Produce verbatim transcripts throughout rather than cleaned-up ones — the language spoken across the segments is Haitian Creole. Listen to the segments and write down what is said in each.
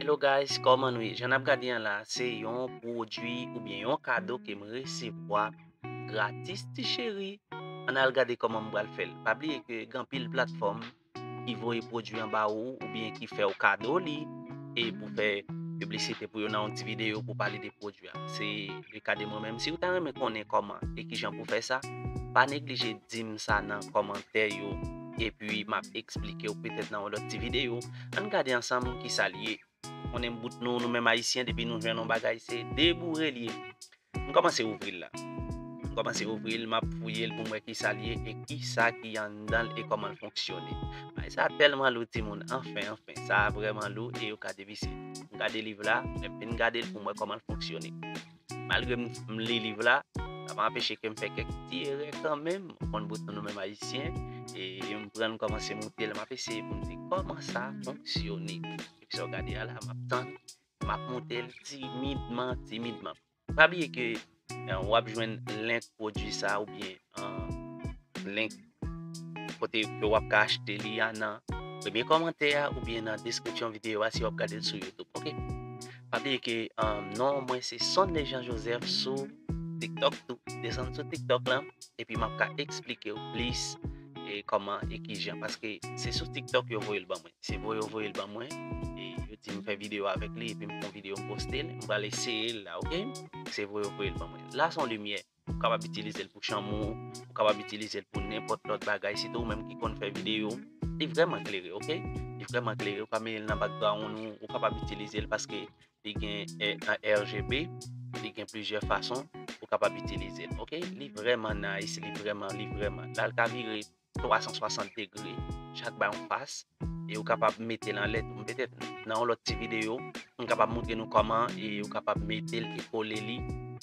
Hello guys, kòman nou ye? Jan n ap gade an la, se yon pwodui oubyen yon kado ke m resevwa gratis ti cheri. Ann al gade kòman m pral fè l. Pa bliye ke gen anpil platfòm ki voye pwodui anba ou oubyen ki fè w kado li e pou fè piblisite pou yo nan yon ti videyo pou pale de pwodui a. Se le ka de mwen menm. Si w ta renmen konnen kòman e kijan pou fè sa, pa neglije di m sa nan kòmantè yo epi m ap eksplike w petèt nan yon lòt ti videyo. Ann gade ansanm kisa l ye. Konnen bout nou, nou menm Ayisyen, depi nou jwenn yon bagay, se deboure l ye. M kòmanse ouvri l la. M kòmanse ouvri l, m ap fouye l pou m wè kisa l ye e kisa ki anndan l e kòman l fonksyone. Bagay sa tèlman lou timoun, anfen, anfen, sa vrèman lou e yo ka devise. M gade liv la, lè m fin gade l pou m wè kòman l fonksyone. Malgre m, m li liv la, sa pa anpeche ke m fè kèk ti erè kanmenm, ou konn bout nou, nou menm Ayisyen, e m pran l kòmanse moute l, m ap eseye pou m di kòman sa fonksyone. Epi sa w gade a la, m ap tann, m ap moute l timidman, timidman. Pa bliye ke eh, w ap jwenn link pwodui sa oubyen eh, link kote ke w ap ka achte li a nan premye kòmantè a oubyen nan deskripsyon videyo a si w ap gade l sou YouTube, oke? Pa bliye ke eh, non mwen se Sonley Jean Joseph sou TikTok tou. Desann sou TikTok lan, epi m ap ka eksplike w plis e kòman e kijan, paske se sou TikTok yo voye l ban mwen. Se voye yo voye l ban mwen, e yo di m fè videyo avèk li, epi m fè yon videyo, m poste l, m pral eseye l la, oke? Se voye yo voye l ban mwen. La se yon limyè. Ou kapab itilize l pou chanm ou, ou kapab itilize l pou nenpòt lòt bagay, sitou ou menm ki konn fè videyo. Li vrèman klere, oke? Li vrèman klere. Ou ka mete l nan background ou, ou kapab itilize l paske li gen eh, R G B, li gen plizyè fason ou kapab itilize l, oke? Li vrèman nice, li vrèman, li vrèman. La, l ka vire twa san swasant degre, chak bay yon fas, e ou kapab mete l anlè tou. Petèt nan yon lòt ti videyo, m kapab montre nou kòman e ou kapab mete l e kole li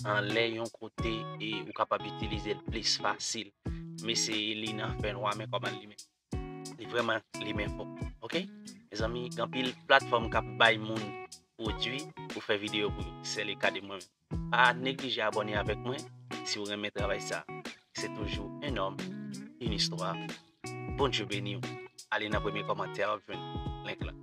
anlè yon kote e ou kapab itilize l plis fasil. M eseye li nan fènwa, men kòman li menm. Li vrèman li men fò. Oke? Mezanmi, gen anpil platfòm k ap bay moun pwodui pou fè videyo pou yo. Se le ka de mwen menm. Pa neglije abòne avèk mwen si w renmen travay sa. C'est toujours un homme, une histoire. Bondye beni w. Ale nan premye kòmantè a, w ap jwenn link lan.